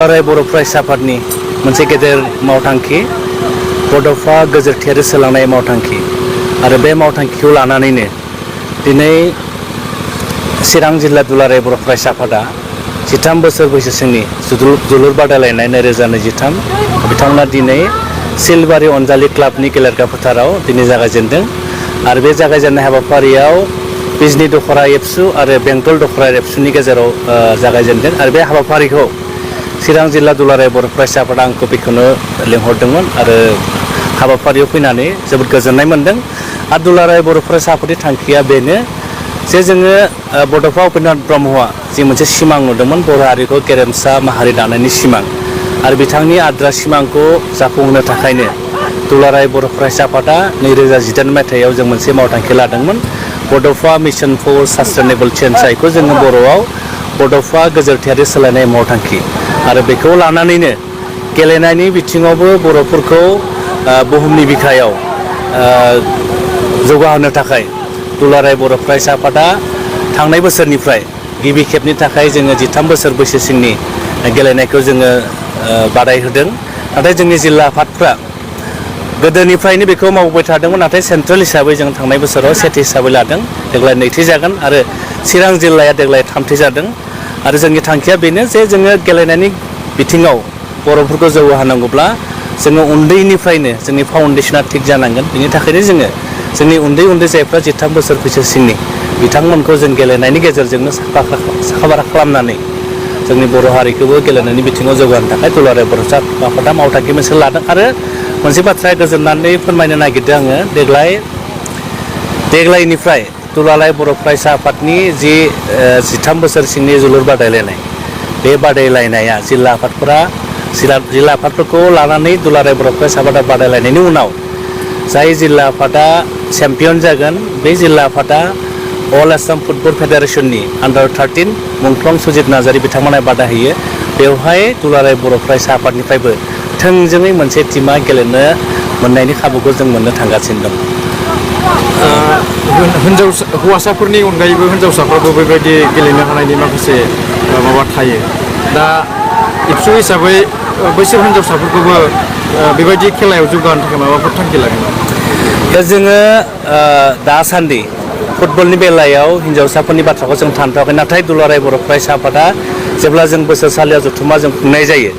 दुलाराय बर' फरायसा आफादनि मोनसे गेदेर मावथांखि बड'फा गोजोरथियारि सोलांनाय मावथांखि आरो बे मावथांखिखौ लानानैनो दिनै चिरां जिल्ला दुलाराय बर' फरायसा आफादा 13 बोसोर बैसोसिमनि जोलुर बादायलायनाय 2023 बिथांमोना दिनै सिलबारि अनजालि क्लाबनि गेलेग्रा फोथाराव दिनै जागायजेनदों आरो बे जागायजेननाय हाबाफारियाव बिजनी दखरा एबसु आरो बेंटल दखरा एबसुनि गेजेराव जागायजेनदों आरो बे हाबाफारिखौ चिरां जिल्ला दुलाराय बर' फरायसा आफादा आंखौ बेखौनो लिंहरदोंमोन आरो हाबाफारियाव फैनानै जोबोद गोजोननाय मोनदों आरो दुलाराय बर' फरायसा आफादनि थांखिया बेनो जे जोङो बड'फा उपेन्द्रनाथ ब्रह्मआ जि मोनसे सिमां नुदोंमोन बर' हारिखौ गेरेमसा माहारि दानायनि सिमां आरो बिथांनि आद्रा सिमांखौ जाफुंहोनो थाखायनो दुलाराय बर' फरायसा आफादा 2018 मायथाइयाव जों मोनसे मावथांखि लादोंमोन बड'फा मिशन फर सास्टेनेबल चेन्ज जायखौ जोङो बर'आव बड'फा गोजोरथियारि सोलायनाय मावथांखि आरो बेखौ लानानैनो गेलेनायनि बिथिङावबो बर'फोरखौ बुहुमनि बिखायाव जौगाहोनो थाखाय दुलाराय बर' फरायसा आफादा थांनाय बोसोरनिफ्राय गिबि खेबनि थाखाय जोङो 13 बोसोर बैसोसिमनि गेलेनायखौ जोङो बादाय होदों नाथाय जोंनि जिल्ला आफादफ्रा गोदोनिफ्रायनो बेखौ मावबाय थादोंमोन नाथाय सेन्ट्रेल हिसाबै जों थांनाय बोसोराव सेथि हिसाबै लादों देग्लाय नैथि जागोन आरो चिरां जिल्लाया देग्लाय थामथि जादों आरो जोंनि थांखिया बेनो जे जोङो गेलेनायनि बिथिङाव बर'फोरखौ जौगाहोनांगौब्ला जोङो उन्दैनिफ्रायनो जोंनि फाउन्डेसना थिग जानांगोन बेनि थाखायनो जोङो जोंनि उन्दै उन्दै जायफ्रा 13 बोसोर बैसोसिमनि बिथांमोनखौ जों गेलेनायनि गेजेरजोंनो साखा खालामनानै जोंनि बर' हारिखौबो गेलेनायनि बिथिङाव जौगाहोनो थाखाय दुलाराय बर' आफादा मावथांखि मोनसे लादों आरो मोनसे बाथ्राया गोजोननानै फोरमायनो नागिरदों आङो देग्लायनिफ्राय दुलाराय बर' फरायसा आफादनि जि 13 बोसोर सिंनि जोलुर बादायलायनाय बे बादायलायनाया जिल्ला आफादफोरखौ लानानै दुलाराय बर' फरायसा आफादा बादायलायनायनि उनाव जाय जिल्ला आफादा चेम्पियन जागोन बे जिल्ला आफादा अल आसाम फुटबल फेडारेसननि आन्डार 13 मुंख्लं सुजित नार्जारी बिथांमोना बादा होयो बेवहाय दुलाराय बर' फरायसा आफादनिफ्रायबो थोंजोङै मोनसे टीमा गेलेनो मोननायनि खाबुखौ जों मोननो थांगासिनो दं। हौवासाफोरनि अनगायैबो हिन्जावसाफ्राबो बेबायदि गेलेनो हानायनि माखासे माबा थायो दा एबसु हिसाबै बैसोर हिन्जावसाफोरखौबो बेबायदि खेलायाव जौगाहोनो थाखाय माबाफोर थांखि लागोन दा जोङो दासान्दि फुटबलनि बेलायाव हिन्जावसाफोरनि बाथ्राखौ जों थांथ'वाखै नाथाय दुलाराय बर' फरायसा आफादा जेब्ला जों बोसोरसालिया जथुम्मा जों खुंनाय जायो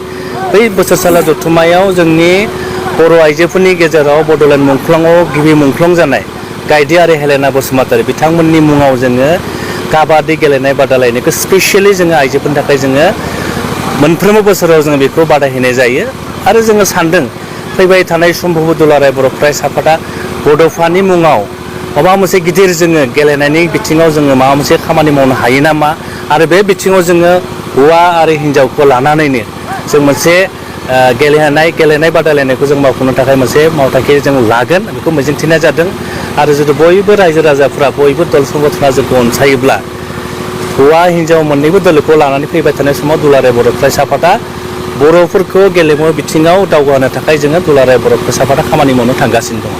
बै बोसोरसालिया जथुम्मायाव जोंनि बर' आइजोफोरनि गेजेराव बड'लेण्ड मुंख्लंआव गिबि मुंख्लं जानाय गायदे आरो हेलेना बसुमतारी बिथांमोननि मुङाव जोङो काबादि गेलेनाय बादायलायनायखौ स्पेसियेलि जोङो आइजोफोरनि थाखाय जोङो मोनफ्रोमबो बोसोराव जोङो बेखौ बादायहैनाय जायो आरो जोङो सानदों फैबाय थानाय समफ्रावबो दुलाराय बर' फरायसा आफादा बड'फानि मुङाव माबा मोनसे गिदिर जोङो गेलेनायनि बिथिङाव जोङो माबा मोनसे खामानि मावनो हायो नामा आरो बे बिथिङाव जोङो हौवा आरो हिन्जावखौ लानानैनो जों मोनसे गेलेनाय बादायलायनायखौ जों मावफुंनो थाखाय मोनसे मावथांखि जों लागोन बेखौ मिजिंथिनाय जादों आरो जुदि बयबो रायजो राजाफ्रा बयबो दल संगठना जोंखौ अनसायोब्ला हौवा हिन्जाव मोन्नैबो दोलोखौ लानानै फैबाय थानाय समाव दुलाराय बर' फरायसा आफादा बर'फोरखौ गेलेमु बिथिङाव दावगाहोनो थाखाय जोङो दुलाराय बर' फरायसा आफादा खामानि मावनो थांगासिनो दङ।